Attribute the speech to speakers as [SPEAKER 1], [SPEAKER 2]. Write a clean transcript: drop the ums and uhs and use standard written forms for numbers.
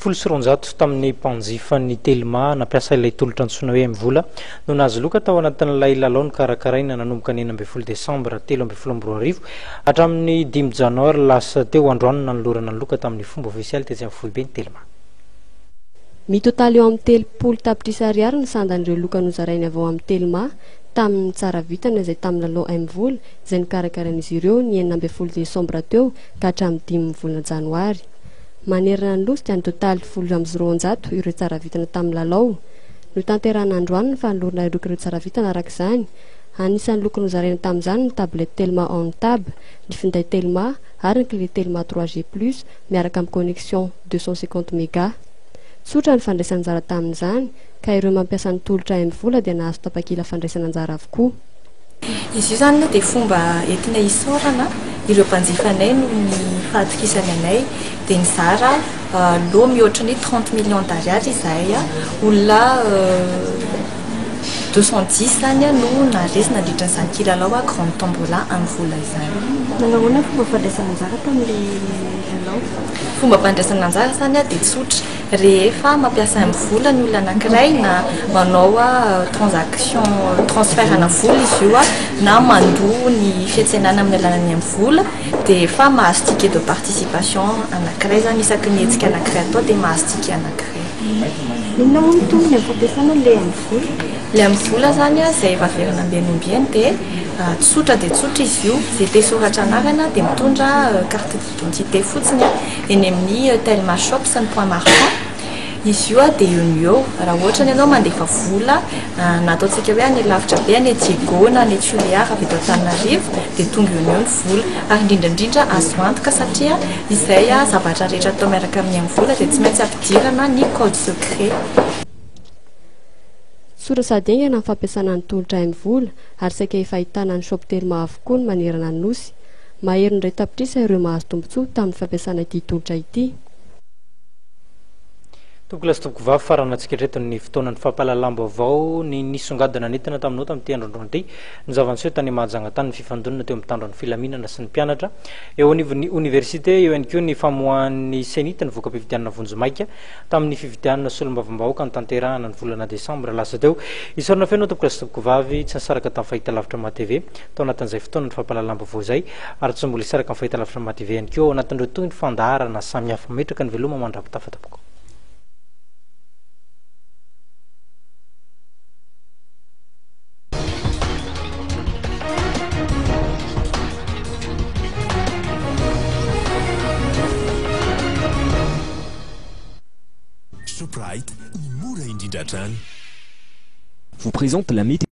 [SPEAKER 1] 210 tamin'ny mpanjifan'ny Telma nampiasa ilay tolotra antsoina hoe MVola no nahazo loka tao anatin'ilay lalao nokarakaraina nanomboka ny 16 desambra 2013 hatramin'ny 5 janoary lasa teo. Androany no nanolorana ny loka tamin'ny fomba ofisialy tetsy amin'ny foiben'ny Telma.
[SPEAKER 2] Mitotaly eo amin'ny 30 tapitrisa ariary ny sandan'ireo loka nozarainy avy ao amin'ny Telma tamin'ny tsara vintana izay tamin'ny lalao MVola izay nokarakarain'izy ireo ny 16 desambra teo ka hatramin'ny 5 volana janoary. Manerana ny nosy dia ny totaly 210 ireo tsara vintana tamin'ny lalao. Notanterahina androany ny fanolorana ireo tsara vintana araka izany. Anisan'ny loka nozaraina tamin'izany ny tablette Telma On Tab, ny finday Telma ary ny clé Telma 3G plus miaraka amin'ny connexion 250 méga. Tsotra ny fandraisana anjara tamin'izany ka ireo mampiasa ny tolotra MVola dia nahazo tapakila fandraisana anjara avokoa.
[SPEAKER 3] Izy io zany dia fomba entina isaorana ireo mpanjifanay noho ny fahatokisany anay, dia nizara lot mihoatra ny 30 millions d'ariary izahay. Olona 210 zany no naharesy nandritra n'izany kilalao a grande tombola amin'ny vola izany.
[SPEAKER 2] Nanahoana fomba fandraisana anjara tamin'ilay lalao?
[SPEAKER 3] Fomba fandraisana anjara zany a dia tsotra: rehefa mampiasa amin'ny vola ny olona anankiray, na manao a transaction, transfert ana vola izy io a, na mandoa ny fiantsenana amin'ny alalan'ny amin'ny vola, dia efa mahazo ticket de participation anankiray zany. Isaky ny hetsika anankiray atao dia mahazo ticket anankiray.
[SPEAKER 2] Inona moa ny tombony amin'ny fampiasana ilay MVola?
[SPEAKER 3] Ilay amin'ny vola zany a, izay efa averina ambianombiany, dia tsotra dia tsotra izy io. Zay te soratra anarana dia mitondra carte d'identité fotsiny a eny amin'ny Telma Shop sy ny point marchand izy io a, dia eo no eo. Raha ohatra ny ianao mandefa vola, na ataontsika hoe any lavitra be, any Diego na any Tuléar avy eto Antananarivo, dia tonga eo no eo ny vola. Ary indrindrandrindra azo antoka, satria izay a zavatra rehetra atao miaraka amin'ny amin'ny vola dia tsy maintsy ampidirana ny code secret.
[SPEAKER 2] Tsotra sady haingana ny fampiasana ny tolotra MVola ary saika efa ahitana ny shop Telma avokoa ny manerana ny nosy. Mahery ny 1 tapitrisa ireo mahazo tombontsoa tamin'ny fampiasana ity tolotra ity.
[SPEAKER 1] Tompokolahy sy tompokovavy, faranantsika hatreto ny fotoana ny fampahalalam-baovao. Ny nisongadina nentina taminao tamin'ity androandroany ity ny zava-niseho tany Mahajanga tany, ny fifandonana teo amin'ny mpitandro ny filaminana sy ny mpianatra eo anivon'ny oniversite. Eo ihany koa ny famoahan'ny CENI-T ny voka-pifidianana vonjimaika tamin'ny fifidianana solombavambahoaka notanterahana ny volana desambra lasa teo. Isaorana feno tompokolahy sy tompokovavy tsy nisaraka tamin'ny fahitalavitra MATV tao anatin'izay fotoana ny fampahalalam-baovao izay, ary tsy mbola hisaraka amin'ny fahitalavitra MATV ihany koa ao anatin'ireo toy ny fandaharana samihafa. Mametraka ny veloma mandra-pitafa tompoko.
[SPEAKER 4] Shoprite, ny mora indrindra hatrany.
[SPEAKER 5] Vous présente la météo.